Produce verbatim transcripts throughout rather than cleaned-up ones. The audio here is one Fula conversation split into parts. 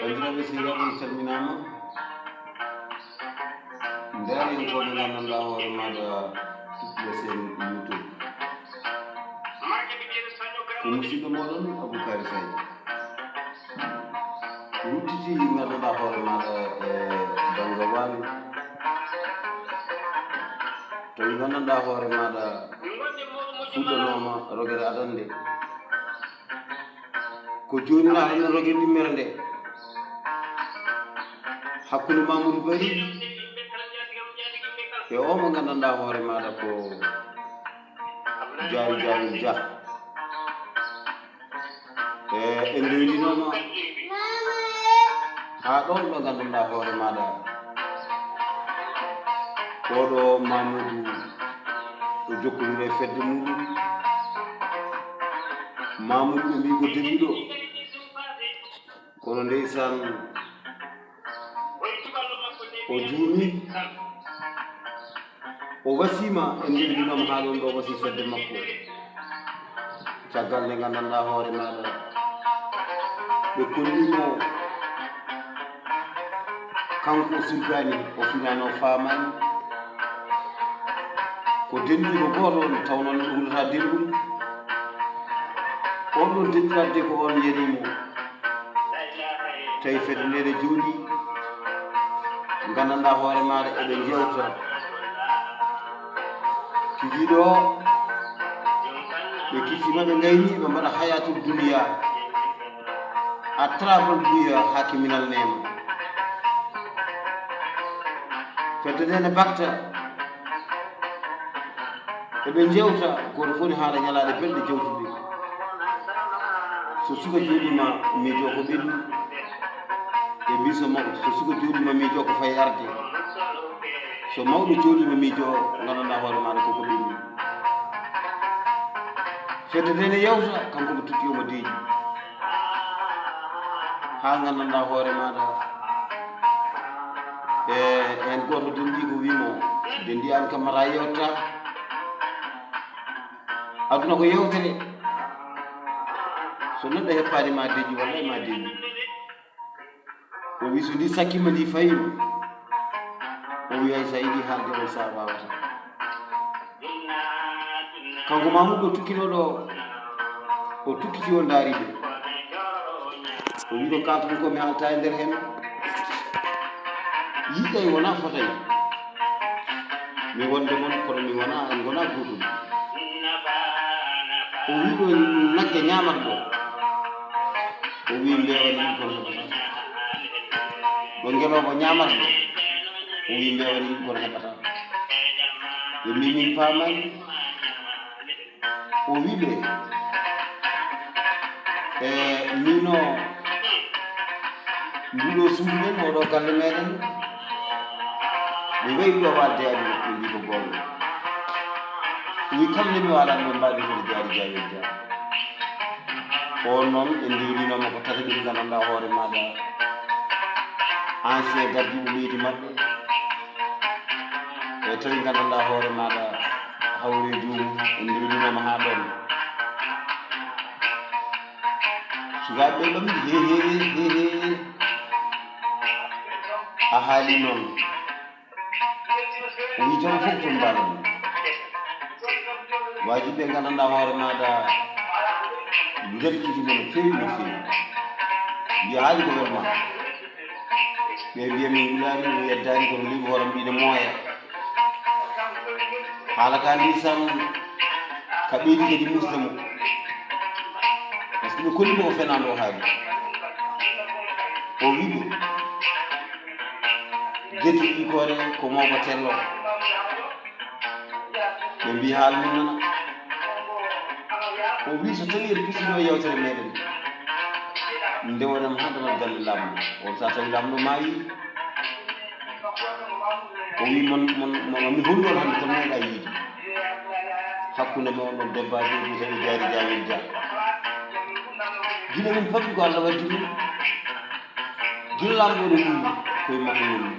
Bandiraɓe, sehilaaɓe, on calminaama. Ndaariyankooɓe, nganndanɗaa hoore maaɗa, tuttuɓe seen YouTube. Ko musidɗo mooɗon Abou Kari Say. Ruttiti, nganndanɗaa hoore maaɗa e Bannga Waali. Tawi nganndanɗaa hoore maaɗa fuɗɗanooma rogere adannde. Ko jooni na tan rogere ɗimmere nde. Hakkunde Mamoudou Bari e o mo nganndanɗaa hoore maaɗa ko Jaari Jaawel Jah. E, en ndewninooma haa ɗoon ɗo nganndanɗaa hoore maaɗa. Oɗo Mamoudou o jokkondirii e fedde muɗum. Mamoudou ɓe mbii ko denɗiɗo. Kono ndeysaan, o juumii. O wasiima, en ndewninooma haa ɗoon ɗo wasi fedde makko. Caggal nde nganndanɗaa hoore maaɗa, ɓe kolli mo kanko o surgaani, o finaani, o faamaani. Ko denɗiiɗo gooto on, tawnoo neɗɗo huulataa denɗum. On ɗon denɗiraade ko on yanii mo. Tawi fedde nde ne jooɗii, nganndanɗaa hoore maaɗa eɓe njeewta. Tigi ɗo, ɓe kiccima, ɓe ngayni, ɓe mbaɗa hayatul duniya. A trabal buya haa kiminal neema. Fedde nde ne bakta. Eɓe njeewta, gooto fof ne haala ñalaaɗe belɗe jawtuɗe. So suka jooɗiima, miijoo ko ɓenni. Ɓe mbii so maw-, so suka jooɗiima, miijoo ko fayi arde. So mawɗo jooɗiima, miijoo nganndanɗaa hoore maaɗa ko ko ɓenni. Fedde nde ne yawta, kanko mo tutti omo deeƴi. Haa nganndanɗaa hoore maaɗa. E heen gooto denɗi ko wii mo, denɗi aan kam mata yewta. Aduna ko yewtere. So neɗɗo heppaani ma deeƴi, wallay ma deeƴi. O wii so ndi sakkiima ndi fayiima. O wii hay so a yiɗi haalde on saa waawata. Kanko Mamoudou o tukkinoo ɗo, o tukkiti o ndaari ɓe. O wii ko kaalton ko mi haalta e nder heen. Yiɗay wonaa fotay. Mi wonde mon kono mi wonaa, en ngonaa gootum. O wii ɗo nagge ñaamat ɗo. O wii mbeewa ni ɗum kono heɓata. Ɗo ngelooba ñaamat ɗo. O wii mbeewa ni ɗum kono heɓata. Ɓe mbii min paamaani. O wii ɓe, e, miin o, nduɗo suudu men, oɗo galle meɗen, ɓe wayi ɗo walde e aduna, ɓe mbii ko goonga. O wii kala nde mi waalani ɓe mbaɗi ko Jaari Jaawel Jah. On noon en ndewninooma ko tata ɓe nganndanɗaa hoore maaɗa, ancien gardiiɗo leydi maɓɓe. E tawi nganndanɗaa hoore maaɗa hawre joomum, en ndewninooma haa ɗoon. Sukaaɓe ɓe ɓamti he, he, he, he, he. A haali noon. O wii jam fof toon mbaɗa ɗum. Waaji ɓe nganndanɗaa hoore maaɗa ngartiti mo no feewi, no feewi. Mbiya haali ko welma. Ɓe mbiya min wulaani, min yeddaani, kono liiɓi hoore mbiɗa mooya. Haala ka ndeysaan, ka ɓeydi kadi musde mo. Par ce que ɓe kolli mo o fenaano o haali. O wii ɓe, Gete wii koore ko mawba tello. Ɓe mbii haala mum nana. O wii so tawi en pusinoo yewtere meɗen, ndewonan haa damal galle laamɗo. On saa tawi laamɗo maayi. O wii mon, mon, mon, mi holli on hannde ko meeɗa yiide. Hakkunde ma on ɗon debbaajo e biyeteeɗo Jaari Jaawel Jah. Gila min pamɗi ko Allah waddi ɗum. Gila laamɗo ɗo woni koye makko woni.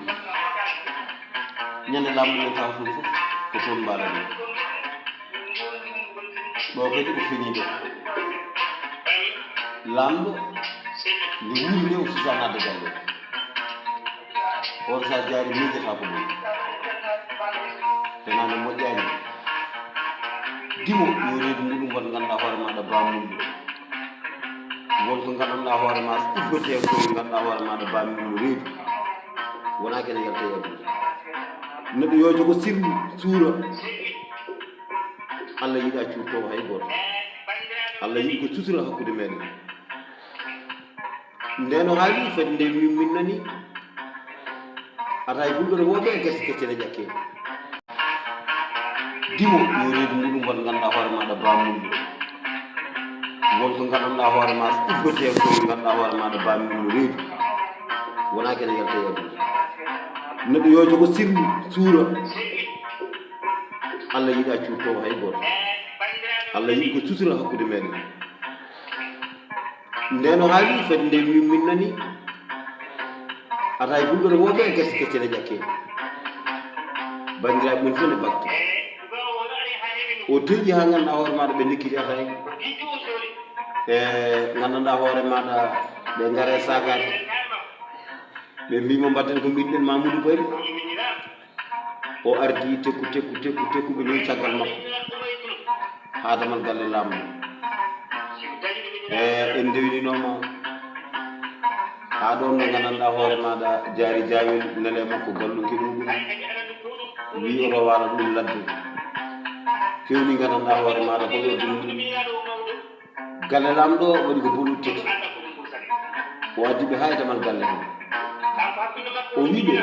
Ñande laamɗo men tawa toon fof ko toon mbaɗa ɗum. Ɗo kadi ko fini ɗo. Laamɗo nde wuuri nde o susa naatde galle. On sa jaari miijata ko ɗum. Fenaande moƴƴaani. Dimo yo reedu muɗum won ngannduɗaa hoore maaɗa bamulɗo. Won ko ngannduɗaa hoore ma uddotee ko ngannduɗaa hoore maaɗa bamulɗo reedu. Wonaa kene yalta e aduna. Neɗɗo yo jogo sirlu suura. Allah yiɗa cuuto hay gooto. Allah yiɗi ko sutura hakkunde meɗen. Nden o haali fedde nde min min nani. Ata e gulɗo wooɓe e gese kecce ne ƴakke. Dimo yo reedu muɗum won ngannduɗaa hoore maaɗa bamulɗo. Won ko ngannduɗaa hoore ma uddotee ko ngannduɗaa hoore maaɗa bamulɗo reedu. Wonaa kene yalta e aduna. Neɗɗo yo jogo sirlu suura. Allah yiɗa cuuto hay gooto. Allah yiɗi ko sutura hakkunde meɗen. Nden o haali fedde nde min min nani. Ata e gulɗo wooɓe e gese kecce ne ƴakke. Banndiraaɓe mum fof ne bakti. O teƴi haa ngannduɗaa hoore maaɗa ɓe ndekkiti ata e. E nganndanɗaa hoore maaɗa ɓe ngare sagaade. Ɓe mbiimo mbaɗten ko mbiɗen Mamoudou Bari. O ardi tekku, tekku, tekku, tekku, ɓe ñowi caggal makko. Haa damal galle laamɗo. E en ndewininooma. Haa ɗoon nde nganndanɗaa hoore maaɗa jaari jaawel nele makko gallunke ɗum ɗum. Wii o rowaano ɗum ladde. Fewni nganndanɗaa hoore maaɗa ko ɗo ɗum. Galle laamɗo waɗi ko bolu tati. O addi ɓe haa e damal galle hee. O wii ɓe,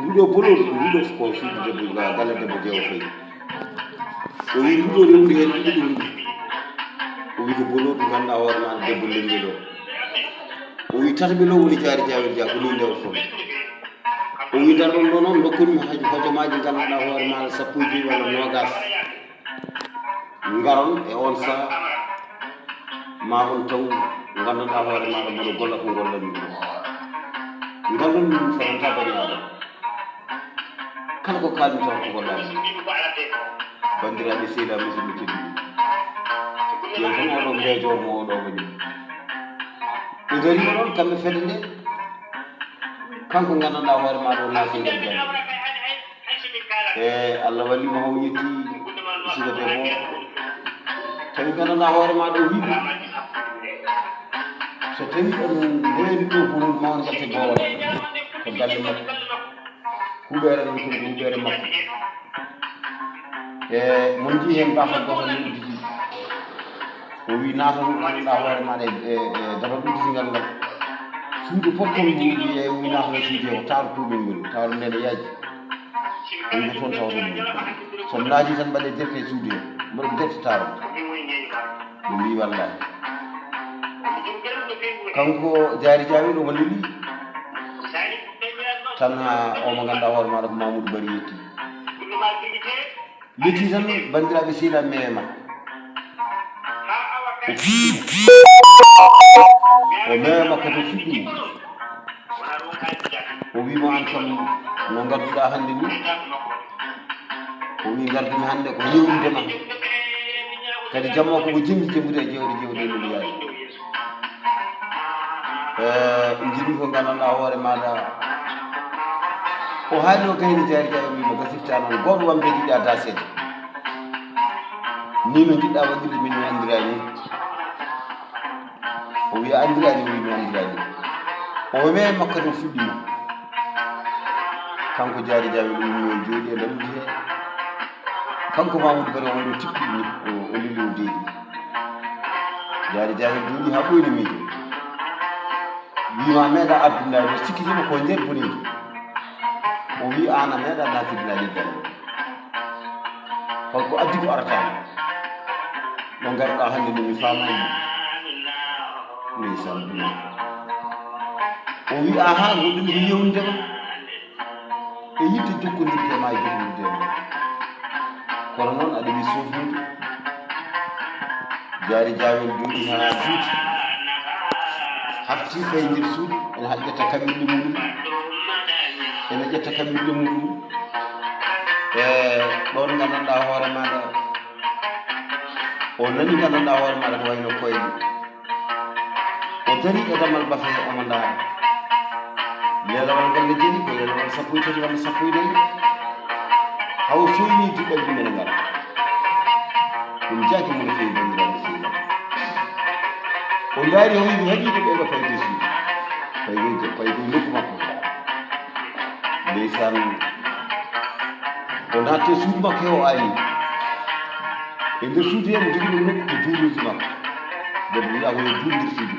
"Nduɗo bolol, nduɗo ko suudu debbo, ga-, galle debbo jeewo fayi." O wii, "Nduɗo rewndi heen, nduɗo rewndi." O wii, "Ko bolol ɗum ngannduɗaa hoore ma debbo lembel o." O wii, "Tataɓel o woni jaari jaawel ja, ko ni ndewtoton." O wii, "Ndarɗon ɗo noon, ndokkon mi haj-, hojomaaji ngannduɗaa hoore ma sappo e joyi walla noogaas." Ngaron e on saha, ma on taw nganndanɗaa hoore maaɗa mboɗo golla ko ngollanmi ɗum. Ngallon min fotanta bani Aadama. Kala ko kaalmi taw ko gollaami. Banndiraaɓe sehilaaɓe musidɓe tedduɓe. Yo tan oɗo mbeejoor mo oɗo waɗi. Ɓe ngariima ɗoon kamɓe fedde nde. Kanko nganndanɗaa hoore maaɗa o naati nder galle. E Allah walli mo, o yetti suka debbo. Tawi nganndanɗaa hoore maaɗa o wiɗi. So tawi on ndewi ɗo ko ma on njalti boowal. Ko galle makko. Huɓeere ɗon ko huɓeere makko. E mon njii heen baafal gootal no udditi. O wii, "Naatan ngannduɗaa hoore maaɗa e, e, e dabal udditingal ngal." Suudu fof toon ndu wii, e o wii, "Naatan e suudu he, ko taaru tuumin ngoni, taaru nde ne yaaji." O wii, "Ko toon tawata ɗum. So mi naati tan mbaɗe direct e suudu he, mbaɗe direct taaru." Ɓe mbii, "Wallaahi." Kanko jaari jaawel omo leli. Tan haa o mo ngannduɗaa hoore maaɗa ko Mamoudou Bari yetti. Yetti tan banndiraaɓe sehilaaɓe mema. O fiɗɗi mo. O mema ko to fiɗɗi mo. O wii mo, "Aan kam no ngadduɗaa hannde ni?" O wii, "Ngardumi hannde ko yewnude ma. Kadi jamma ko ko jenngi jenngude e jewte jewte e leliyaade." E, njiɗmi ko nganndanɗaa hoore maaɗa. O haali o gayni jaari jaari o wii mo, "Gasirta noon, gooto wamde jiɗa daseede. Ni no njiɗɗaa waɗirde min mi anndiraa ni." O wii, "A anndiraa ni?" O wii, "Mi anndiraa ni." O wii, "Makko kadi o fuɗɗi mo." Kanko jaari jaari o wii, "Mi jooɗi e nder uddi he." Kanko Mamoudou Bari o woni tippi ni, o, o lili o deeɗi. Jaari jaari jooɗi haa ɓooyni miijo. Wii, "Ma meeɗa ardude ndaa ɗo, sikkitii ma ko nder boniijo." O wii, "Aan a meeɗa naattirde ndaa ɗi galle. Holko addi ko arata ma? Ɗo ngarɗaa hannde nde mi faamaani." Ndeysaan, ɗum. O wii, "Ahaa, goɗɗum ko yewnude ma." E yiɗde jokkondirde ma e jokkondirde ma. Kono noon aɗa wiyi sofnude. Jaari jaawel jooɗi haa juuti. Hafti fayi nder suudu, ene haa ƴetta kaɓirɗe muɗum. Ene ƴetta kaɓirɗe muɗum. E ɗoon nganndanɗaa hoore maaɗa. O nani ngandanɗaa hoore maaɗa ko wayno koyɗe. O darii e damal bafe omo ndaara. Leelawal ngal ne jeɗi ko leelawal sappo e tati walla sappo e nayi. Haw soyni diɗɗal yimɓe ne ngara. Ɗum jaaki mo no feewi banndiraaɓe sehilaaɓe. O ndaari o wi'i mi heɓii ko ɓeeɗo paygoy suudu. Paygoy paygoy nokku makko. Ndeysaan. O naatti e suudu makko he o aani. E nder suudu he mo jogino nokku ko juulirde makko. Nden wiya ko yo juulirde suudu.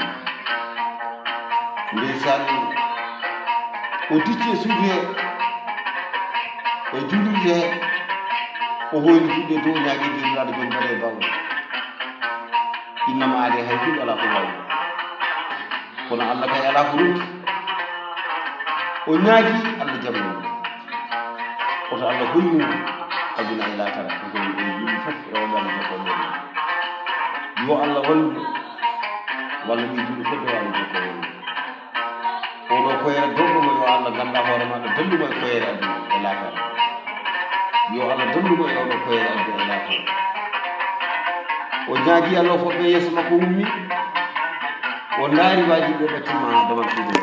Ndeysaan. O dicci e suudu he. E juulirde he. O hoyni juuɗe dow ñaagi jomiraɗo jom baɗe bawɗe. Innama aade hay hunde alaa ko waawi. Kono Allah kay alaa ko ronki. O ñaagi Allah jaɓani. Oto Allah hoynu aduna e laakara. Ko ɗum e yimɓe fof e oɗo Allah jokkoɗo. Yo Allah wallu walla ɓe yimɓe fof e Allah jokkoɗo. Oɗo koyre dolɗo mo yo Allah ganda hoore ma ɗo dallu mo e koyre aduna e laakara. Yo Allah dallu mo e oɗo koyre aduna e laakara. O ñaagi Allah fof ɓe yeeso makko ummi. O ndaari waaji ɓe ɓattima damal suudu.